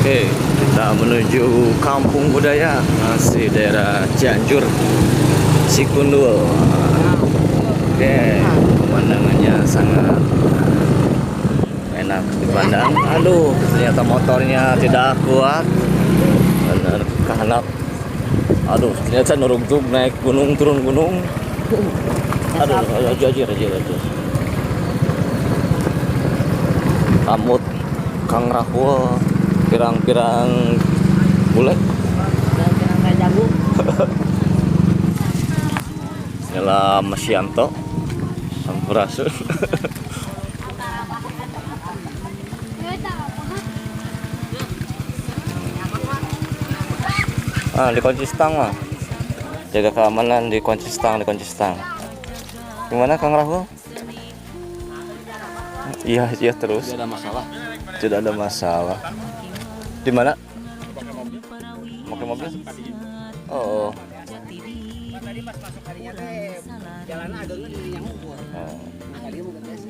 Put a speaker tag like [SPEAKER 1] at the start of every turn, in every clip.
[SPEAKER 1] Oke, kita menuju Kampung Budaya, masih daerah Cianjur, Cikundul. Oke, pemandangannya sangat enak dipandang. Aduh, ternyata motornya tidak kuat. Benar kahanap. Aduh, ternyata nurugtug naik gunung turun gunung. Aduh, aduh, aja aja aja aja. Kamut Kang Rahul pirang-pirang bule.
[SPEAKER 2] Pirang jago.
[SPEAKER 1] Inilah Mas Yanto Sampurasun. Ah, dikunci stang mah. Jaga keamanan dikunci stang, dikunci stang. Gimana Kang Rahul? Iya, iya terus.
[SPEAKER 3] Tidak ada masalah.
[SPEAKER 1] Tidak ada masalah. Di mana? Pakai mobil? Oh.
[SPEAKER 2] Tadi pas masuk kalinya teh jalan agengnya di dinya ngumpul.
[SPEAKER 1] Oh.
[SPEAKER 2] Nah, kali mau biasa.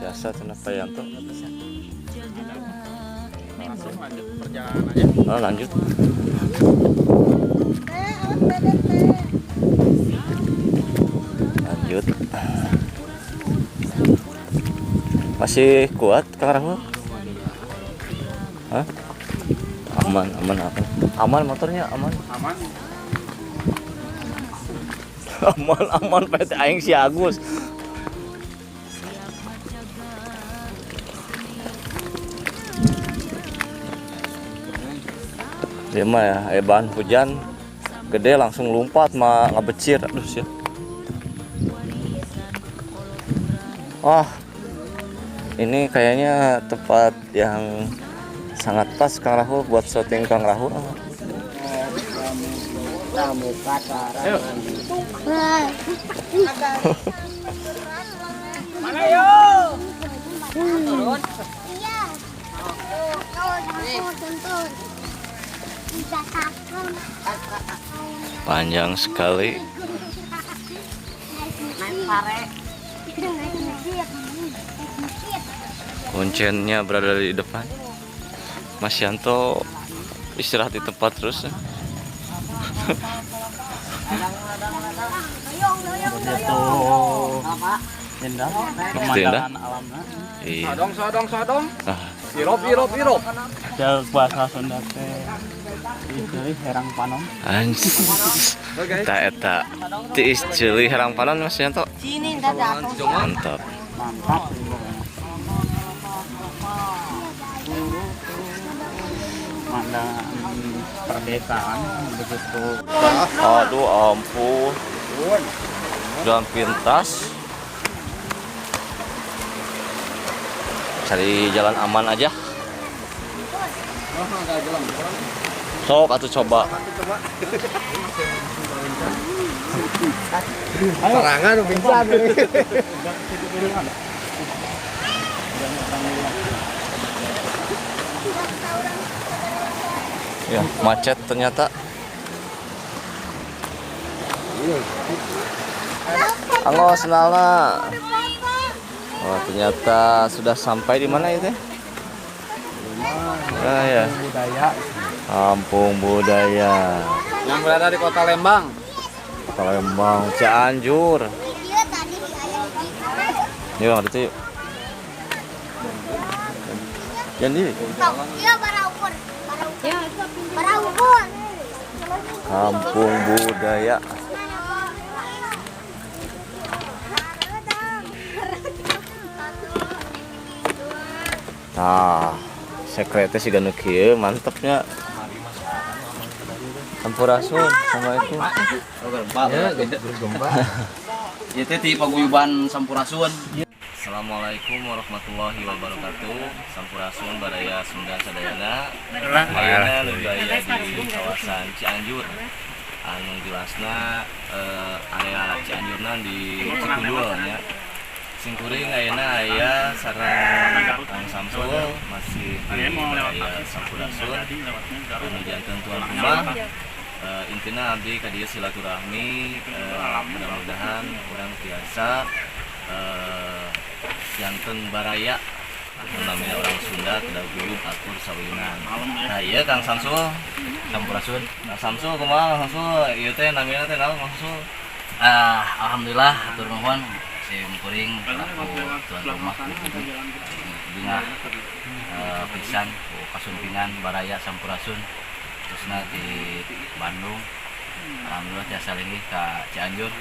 [SPEAKER 1] Biasa cenah Pak Yanto.
[SPEAKER 3] Langsung lanjut perjalanan aja.
[SPEAKER 1] Oh, lanjut. Lanjut. Masih kuat Kang Rahul? Hah? Aman, aman, aman. Aman motornya, aman.
[SPEAKER 3] Aman.
[SPEAKER 1] Aman, aman PT aing si Agus. Dia mah ya, aya bahan hujan gede langsung lompat mah ngabecir, aduh sih. Wah, ini kayaknya tempat yang sangat pas Kang Rahul buat syuting Kang Rahul.
[SPEAKER 2] Mana yo? Turun.
[SPEAKER 4] Iya.
[SPEAKER 1] Panjang sekali. Kuncennya berada di depan. Mas Yanto istirahat di tempat terus.
[SPEAKER 3] Indah.
[SPEAKER 1] Indah.
[SPEAKER 3] Alamna.
[SPEAKER 1] Iya.
[SPEAKER 3] Sodong, sodong, sodong.
[SPEAKER 1] Ah,
[SPEAKER 3] Irop, irop, irop. Cek bahasa Sunda teh itu herang panon.
[SPEAKER 1] Anjs. Eta eta. Tiis ceuli herang panon Mas Yanto.
[SPEAKER 2] Sini entar datang.
[SPEAKER 1] Mantap.
[SPEAKER 3] Mantap. Pemandangan perdesaan begitu.
[SPEAKER 1] Aduh ampun. Jalan pintas. Cari jalan aman aja. Sok atau coba.
[SPEAKER 3] Serangan pingsan.
[SPEAKER 1] Ya, macet ternyata. Anggo senalna. Oh, ternyata sudah sampai di mana itu? Ah ya.
[SPEAKER 3] Budaya
[SPEAKER 1] Kampung Budaya.
[SPEAKER 3] yang berada di Kota Lembang.
[SPEAKER 1] Kota Lembang, Cianjur. Yuk, ada tuh yuk. Jadi Kampung Budaya. Nah, sekretnya sih ganu kieu, mantepnya. Sampurasun, assalamualaikum.
[SPEAKER 3] Ya, gempa. Itu di paguyuban Sampurasun.
[SPEAKER 1] Assalamualaikum warahmatullahi wabarakatuh. Sampurasun baraya Sunda sadayana. Ayeuna nu aya di kawasan Cianjur. Anu jelasna area Cianjurna di Cikundul nya. Singkuring ayeuna aya sareng Kang Samsul masih di baraya Sampurasun. Anu janten tuan rumah. Intina abdi ka dieu silaturahmi, mudah-mudahan urang tiasa janten baraya Nu namina orang Sunda kedah guyub akur sawinan. Nah, iya Kang Samsul.
[SPEAKER 4] Sampurasun.
[SPEAKER 1] Kang Samsul kumaha, Kang Samsul? Ieu teh namina teh naon, Kang Samsul?
[SPEAKER 4] Ah, alhamdulillah, hatur nuhun sim kuring selaku tuan rumah bingah pisan ku kasumpingan baraya Sampurasun, khususna di Bandung. Alhamdulillah tiasa linggih ka Cianjur.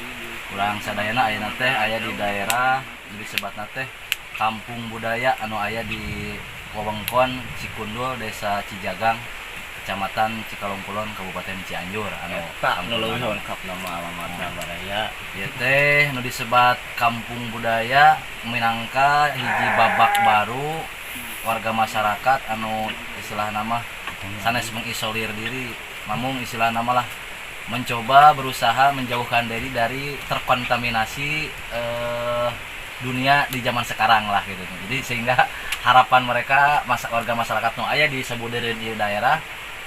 [SPEAKER 4] Urang sadayana ayeuna teh aya di daerah disebatna teh Kampung Budaya anu aya di wewengkon Cikundul, Desa Cijagang, Kecamatan Cikalongkulon, Kabupaten Cianjur anu
[SPEAKER 1] Eta nu leuwih lengkap nama alamatna, baraya.
[SPEAKER 4] Ieu teh nu disebat Kampung Budaya minangka hiji babak baru warga masyarakat anu istilah nama sanes mengisolir diri, namun istilah nama lah mencoba berusaha menjauhkan diri dari terkontaminasi dunia di zaman sekarang lah gitu. Jadi sehingga harapan mereka masa warga masyarakat nu aya di sabudeureun ieu daerah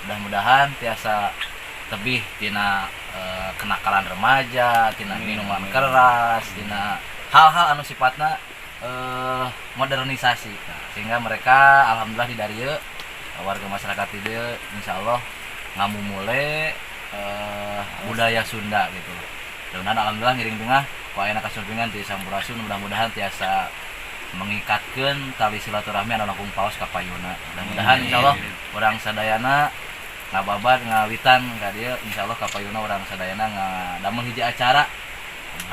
[SPEAKER 4] mudah-mudahan tiasa lebih tina kenakalan remaja, tina minuman keras, tina hal-hal anu sifatna modernisasi. Nah, sehingga mereka alhamdulillah di darieu warga masyarakat di dieu insyaallah ngamumule budaya Sunda gitu. Dan alhamdulillah ngiring tengah ku ayana kasumpingan di Sampurasun, mudah-mudahan tiasa mengikatkan tali silaturahmi anu langkung paos ka payuna. Mudah-mudahan insyaallah urang sadayana ngababat ngawitan ka dieu, insyaallah ka payuna urang sadayana ngadamel hiji acara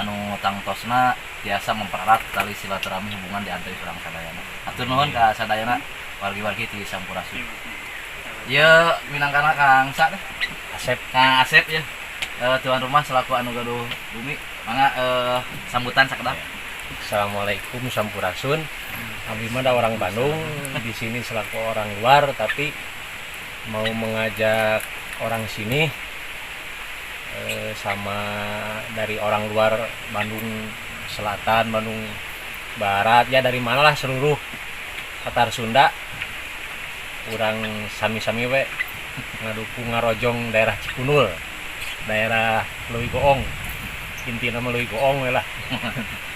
[SPEAKER 4] anu tangtosna tiasa mempererat tali silaturahmi hubungan di antara urang sadayana. Hatur nuhun ka sadayana wargi-wargi di Sampurasun. Ieu minangkana Kang Sa deh.
[SPEAKER 3] Asep.
[SPEAKER 4] Kang Asep ya. Tuan rumah selaku anu gaduh bumi, mangga sambutan sakedap.
[SPEAKER 5] Assalamualaikum, Sampurasun. Abdi mah da orang Bandung, di sini selaku orang luar, tapi mau mengajak orang sini sama dari orang luar Bandung Selatan, Bandung Barat, ya dari mana lah seluruh Tatar Sunda. Urang sami-sami we ngadukung ngarojong daerah Cikundul, daerah Leuwi Goong. Intina mah Leuwi Goong we lah.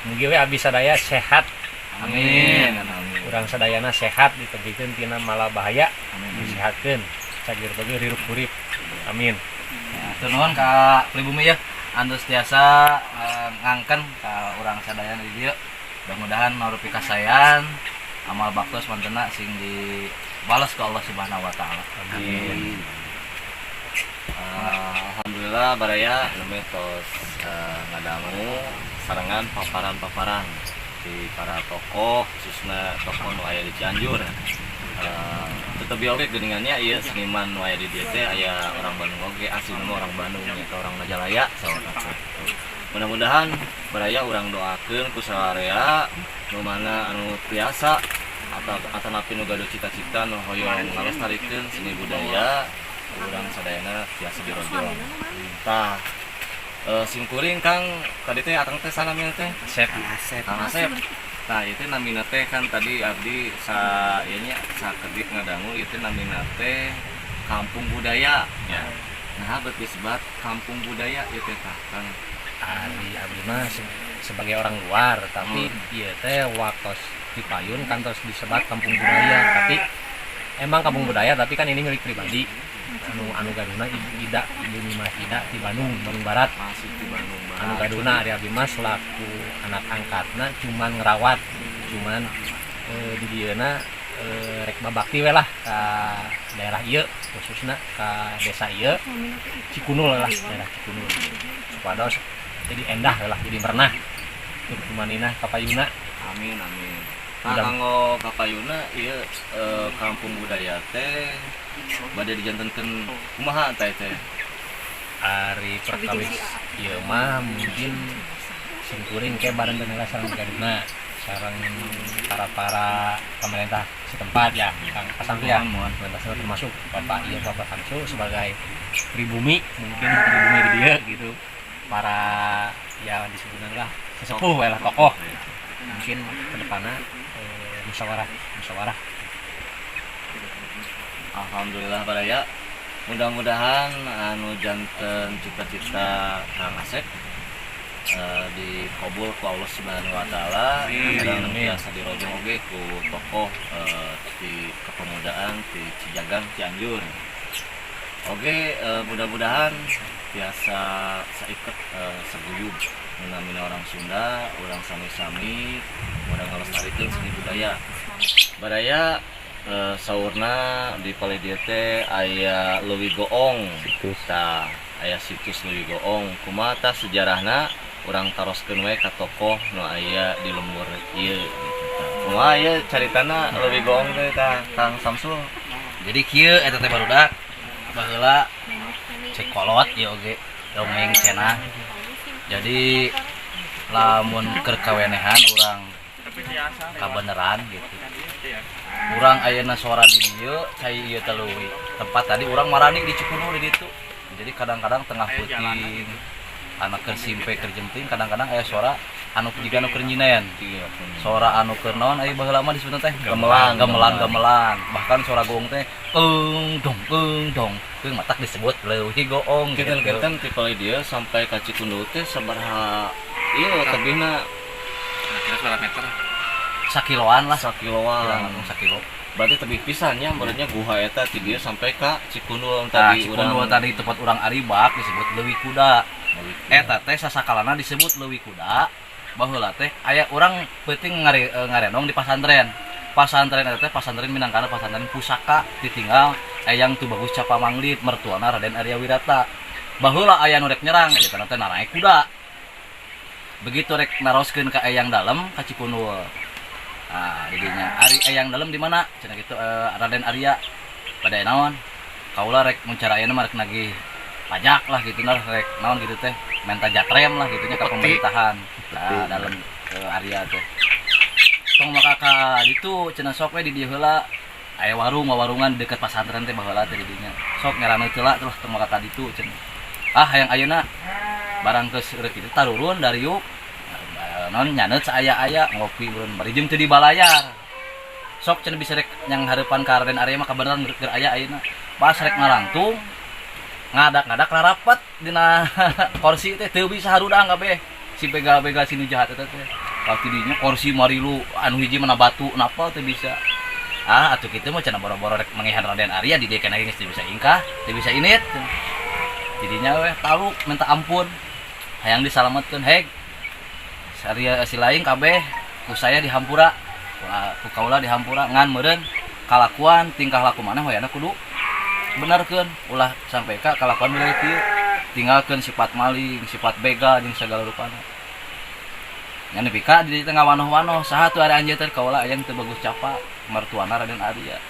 [SPEAKER 5] Mugi we abdi sadaya sehat.
[SPEAKER 4] Amin.
[SPEAKER 1] Amin.
[SPEAKER 5] Urang sadayana sehat, ditebihkeun tina mala bahaya,
[SPEAKER 4] Amin.
[SPEAKER 5] disehatkeun, cageur bageur, hirup urip, amin.
[SPEAKER 4] Hatur nuhun ka pribumi ya. Anu tiasa ngangken ka urang sadayana di dieu. Mudah-mudahan marupi kasayan amal baktos mantena sing dibalas ke Allah Subhanahu wa taala.
[SPEAKER 5] Amin.
[SPEAKER 1] Alhamdulillah baraya, namanya tos ngadangu sarengan paparan-paparan di para tokoh, khususnya tokoh nu aya di Cianjur. Tetep oge geuningannya ieu seniman nu aya di dieu teh aya orang Bandung oge, asli mah orang Bandung atau orang Majalaya saurna. Mudah-mudahan baraya urang doakeun ku sararea nu mana anu tiasa atau atanapi nu gaduh cita-cita nu hoyong ngalestarikeun seni budaya urang sadayana tiasa dirojong. Tah, simkuring Kang, tadi teh akang teh saha namina teh?
[SPEAKER 5] Asep.
[SPEAKER 2] Asep.
[SPEAKER 1] Kang Asep. Nah, itu namina teh kan tadi abdi sa ieu nya sakedip ngadangu itu namina teh Kampung Budaya ya. Nah, bet disebat Kampung Budaya ieu teh tah, Kang?
[SPEAKER 5] Ari abdi mah sebagai orang luar, tapi ieu teh waktos di payun kantos disebat kampung budaya, tapi emang kampung budaya, tapi kan ini milik pribadi anu anu gaduna Ibu Ida, Ibu Nyimas Ida di Bandung, Bandung Barat.
[SPEAKER 1] Masih di Bandung
[SPEAKER 5] Anu
[SPEAKER 1] Barat.
[SPEAKER 5] gaduna, ari abdi mah selaku anak angkatna cuman ngerawat, cuman di dieuna rek babakti we lah ka daerah ieu, khususna ka desa ieu Cikundul lah, daerah Cikundul, supados jadi endah we lah, jadi merenah kumanina kapayuna.
[SPEAKER 1] Amin, amin. Nah,
[SPEAKER 5] Mudah-
[SPEAKER 1] kanggo kapayuna ieu Kampung Budaya teh bade dijantenkeun kumaha teh teh?
[SPEAKER 5] Ari perkawis ieu mah mungkin simkuring ke bareng dengan sareng gaduna sareng para para pemerintah setempat ya, Kang Samsu ya.
[SPEAKER 4] Muhun, muhun.
[SPEAKER 5] Pemerintah setempat termasuk Bapak, iya, Bapak Samsu sebagai pribumi, mungkin pribumi di dia gitu, para ya disebutnya lah sesepuh we lah, tokoh mungkin kedepannya musyawarah musyawarah.
[SPEAKER 1] Alhamdulillah baraya. Mudah-mudahan anu janten cita-cita Kang Asep Dikabul ku Allah Subhanahu wa Taala dan biasa dirojong oge ku tokoh di kepemudaan di Cijagang, Cianjur. Oke, mudah-mudahan biasa saiket seguyub namina orang Sunda, urang sami-sami urang ngalestarikeun seni budaya. Baraya, saurna di palih dieu teh aya Leuwi Goong. Tah, aya situs Leuwi Goong. Kumaha tah sejarahna? Urang taroskeun we ka tokoh nu aya di lembur ieu gitu tah. Kumaha ieu caritana Leuwi Goong teh tah, Kang Samsul?
[SPEAKER 4] Jadi kieu eta teh, barudak, baheula cek kolot ieu oge dongeng cenah. Jadi lamun keur kawenehan urang kabeneran gitu. Urang ayeuna sora di dieu, cai ieu teh leuwi. Tempat tadi urang marani di Cikundul di ditu. Jadi kadang-kadang tengah peuting anak keur simpe, keur jempling, kadang-kadang aya suara anu jiga anu keur nyinen. Suara anu keur naon aya baheula mah disebutna teh?
[SPEAKER 1] Gamelan.
[SPEAKER 4] Gamelan, gamelan. Bahkan suara gong teh eng dong eng dong. Keung, matak disebut Leuwi Goong gitu.
[SPEAKER 1] Kinten-kinten ti palih dieu sampai ka Cikundul teh sabaraha ieu tebihna?
[SPEAKER 2] Kira berapa meter?
[SPEAKER 4] Sakiloan lah.
[SPEAKER 1] Sakiloan.
[SPEAKER 4] Kurang langkung sakilo.
[SPEAKER 1] Berarti tebih pisan nya menurutnya guha eta ti dieu sampai ka Cikundul.
[SPEAKER 4] Nah,
[SPEAKER 1] tadi.
[SPEAKER 4] Cikundul tadi tempat urang aribak disebut Leuwi Kuda. Eta teh sasakalana disebut Leuwi Kuda. Baheula teh aya urang peuting ngarenong di pasantren. Pasantren eta teh pasantren minangkana pasantren pusaka ditinggal Eyang Tubagus Capa Manglit, mertuana Raden Arya Wirata. Baheula aya nu rek nyerang eta teh naraek kuda. Begitu rek naroskeun ka Eyang Dalem ka Cikundul. Nah, didinya ari Eyang Dalem di mana? Cenah gitu, Raden Arya pada naon? Kaula rek mun cara ayeuna mah rek nagih pajak lah gitu, nah rek naon gitu teh, minta jatrem lah gitu nya ke pemerintahan. Nah, dalam Arya teh tong maka ka ditu cenah, sok we di dieu heula, aya warung, warungan deket pasantren teh baheula teh di dinya, sok ngerana heula terus tong maka ka ditu cenah. Ah, hayang ayeuna barang geus rek itu tarurun dariuk non nyaneut saaya-aya ngopi urun bari jeung teu dibalayar. Sok cenah bisa rek yang hareupan ka Raden Arya mah kabeneran keur aya ayeuna. Pas rek ngalangtung, ngadak-ngadak rarapet dina kursi teh, teu bisa harudang kabeh si begal-begal, si nu jahat eta teh. Waktu dinya kursi marilu anu hiji mana batu napal teu bisa. Ah, atuh kitu mah cenah, boro-boro rek mangihan Raden Arya di dieu keneh geus teu bisa ingkah, teu bisa init. Jadinya weh taluk minta ampun, hayang disalametkeun. Heg Arya si lain kabeh ku saya dihampura, ku kaula dihampura, ngan meureun kalakuan tingkah laku maneh wayahna kudu benerkeun, ulah sampai ka kalakuan mulai kieu, tinggalkeun sifat maling, sifat begal jeung segala rupana. Nya nepi ka di tengah wanoh-wanoh, saha tuh ada anjeun teh? Kaula Eyang Tubagus Capa, mertuana Raden Arya.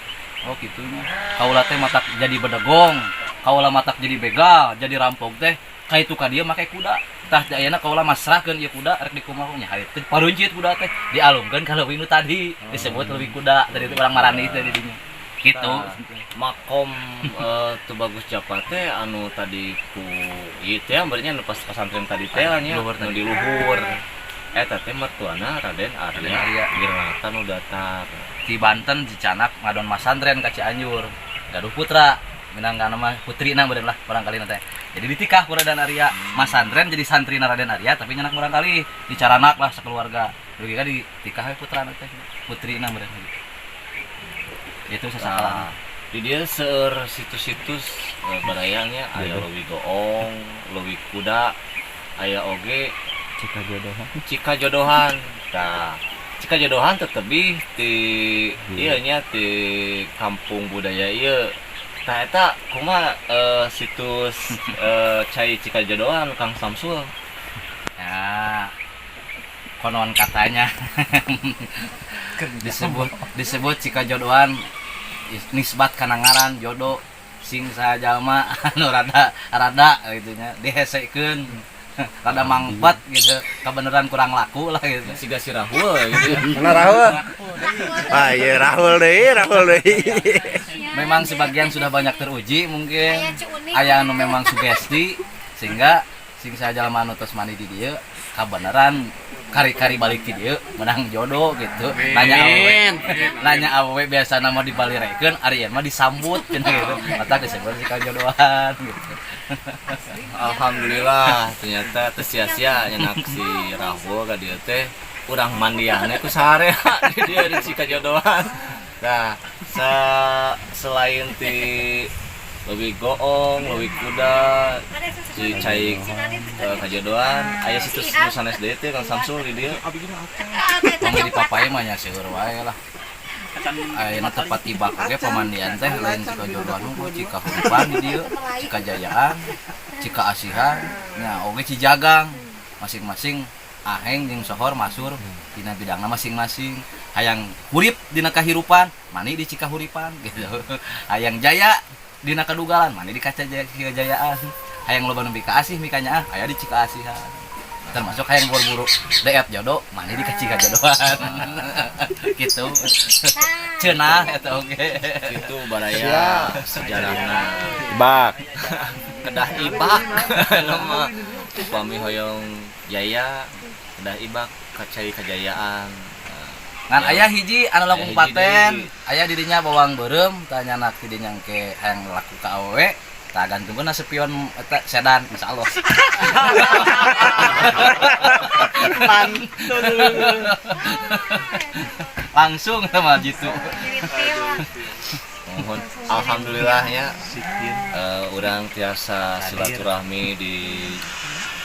[SPEAKER 4] Oh, kitunya. Kaula teh matak jadi bedegong, kaula matak jadi begal, jadi rampok teh ka itu ka dieu make kuda. Tah, teh ayeuna kaula masrahkeun ieu kuda, rek dikumaha nya? Hayu teh paruncit kuda teh dialungkeun ka leuwi nu tadi disebut leuwi kuda. Tadi itu urang marani teh di dinya gitu.
[SPEAKER 1] Tah, makom Tubagus Japa teh anu tadi ku ieu teh berarti anu pas pesantren tadi teh nya.
[SPEAKER 4] Luhur
[SPEAKER 1] nu
[SPEAKER 4] tadi.
[SPEAKER 1] Di luhur eta teh mertuana Raden Arya.
[SPEAKER 4] Raden Arya.
[SPEAKER 1] Wirata nu datar
[SPEAKER 4] di Banten dicanak ngadon masantren ka Cianjur, gaduh putra minangka nama putrina meureun lah barangkali teh. Jadi ditikah ku Raden Arya, masantren, jadi santri Raden Arya, tapi nyanak barangkali dicaranak lah sekeluarga. Dugi ka ditikah we putrana teh, putrina meureun gitu. Itu sasakalan.
[SPEAKER 1] Nah, di dia seueur situs-situs, barayangnya aya Leuwi Goong, Leuwi Kuda, aya oge
[SPEAKER 3] Cikajodohan.
[SPEAKER 1] Cikajodohan. Nah, Cikajodohan tetebih di ieu nya, di kampung budaya ieu. Tah, eta kumaha situs cai Cikajodohan, Kang Samsul?
[SPEAKER 4] Ya, konon katanya disebut disebut Cikajodohan nisbat kana ngaran jodoh sing sajalma anu rada rada gitu nya, dihesekeun, rada mangpet gitu, kebenaran kurang laku lah gitu.
[SPEAKER 1] Siga si Rahul gitu ya.
[SPEAKER 6] Mana Rahul? Ah iya, Rahul deui, Rahul deui.
[SPEAKER 4] Memang sebagian sudah banyak teruji mungkin.
[SPEAKER 7] Aya Cuuning.
[SPEAKER 4] Aya anu memang sugesti sehingga sing sajalma anu tos mandi di dieu kabeneran kari-kari balik di dieu menang jodoh gitu. Nanya awewe, nanya awewe biasa nama dibalirekeun, ari ieu mah disambut cenah gitu, matak disebut Cikajodohan gitu.
[SPEAKER 1] Alhamdulillah, ternyata teu sia-sia nyandak si Rahul ka dieu teh, urang mandianna ku sarea di dieu di Cikajodoan. Nah, selain ti Leuwi Goong, Leuwi Kuda, di cai Kajodoan, aya situs nu sanes deui teh, Kang Samsul, di dieu.
[SPEAKER 4] Kami di papai mah nya seueur wae lah. Ayeuna tempat ibak oge pamandian teh lain Cikajodoan hungkul, Cikahuripan di dieu, Cikajayaan, Cikaasihan, nya oge Cijagang. Masing-masing aheng jeung sohor masur dina bidangna masing-masing. Hayang hurip dina kahirupan, mani di Cikahuripan gitu. Hayang jaya dina kadugalan, mani di kaca jaya Cikajayaan. Hayang loba nu mikaasih mikanyaah, aya di Cikaasihan. Termasuk hayang buru-buru deet jodoh, mani di Cikajodoan gitu. Cenah eta oge.
[SPEAKER 1] Itu baraya sejarahna.
[SPEAKER 6] Ibak.
[SPEAKER 1] Kedah ibak nama upami hoyong jaya, kedah ibak ka cai kajayaan.
[SPEAKER 4] Ngan aya hiji anu langkung
[SPEAKER 1] Aya hiji
[SPEAKER 4] paten,
[SPEAKER 1] deui.
[SPEAKER 4] Aya didinya bawang beureum, tah nyanak didinya engke hayang laku ka awewe, tah gantungkeun spion eta sedan, insyaallah.
[SPEAKER 3] Mantul.
[SPEAKER 4] Langsung sama gitu.
[SPEAKER 1] Mohon, alhamdulillah ya, urang tiasa silaturahmi di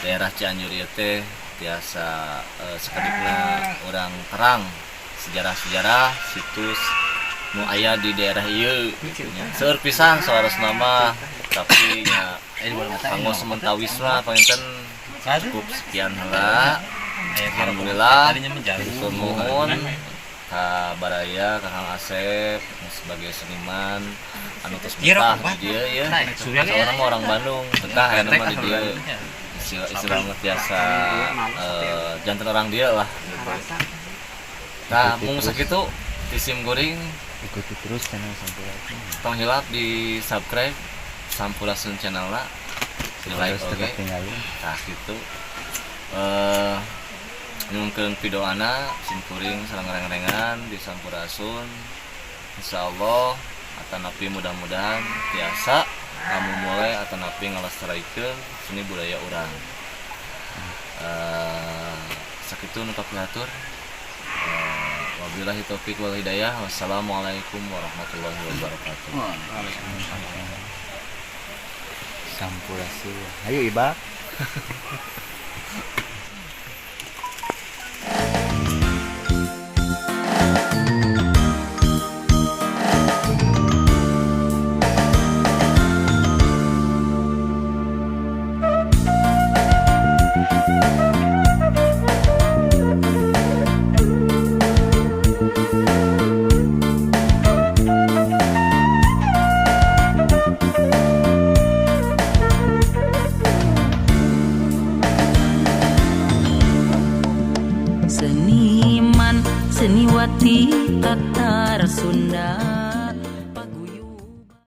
[SPEAKER 1] daerah Cianjur ieu teh, tiasa sakedipna urang terang sejarah-sejarah situs nu aya di daerah ieu gitu nya. Seueur pisan salarasna mah, tapi nya kanggo sementawis mah panginten cukup sekian heula. Alhamdulillah, nuhun ka baraya, ka Kang Asep sebagai seniman anu tos betah di dieu ya. Seorang mah orang Bandung, betah aya mah di dieu. Istilah istilah mah tiasa janten orang dieu lah gitu. Nah, mung sakitu ti sim kuring.
[SPEAKER 6] Ikuti terus channel Sampurasun.
[SPEAKER 1] Tong hilap di subscribe Sampurasun channel lah, di like
[SPEAKER 6] Terus
[SPEAKER 1] oke.
[SPEAKER 6] ketinggalan.
[SPEAKER 1] Nah, gitu, nyuhunkeun pidoana sim kuring sareng reng-rengan di Sampurasun, insyaallah atanapi mudah-mudahan tiasa ngamumule atanapi ngalestarikeun seni budaya urang. Sakitu nu kapihatur. Wabillahi taufik wal hidayah, wassalamualaikum warahmatullahi wabarakatuh.
[SPEAKER 6] Sampurasun. Ayo ibak.
[SPEAKER 7] Seniman seniwati Tatar Sunda.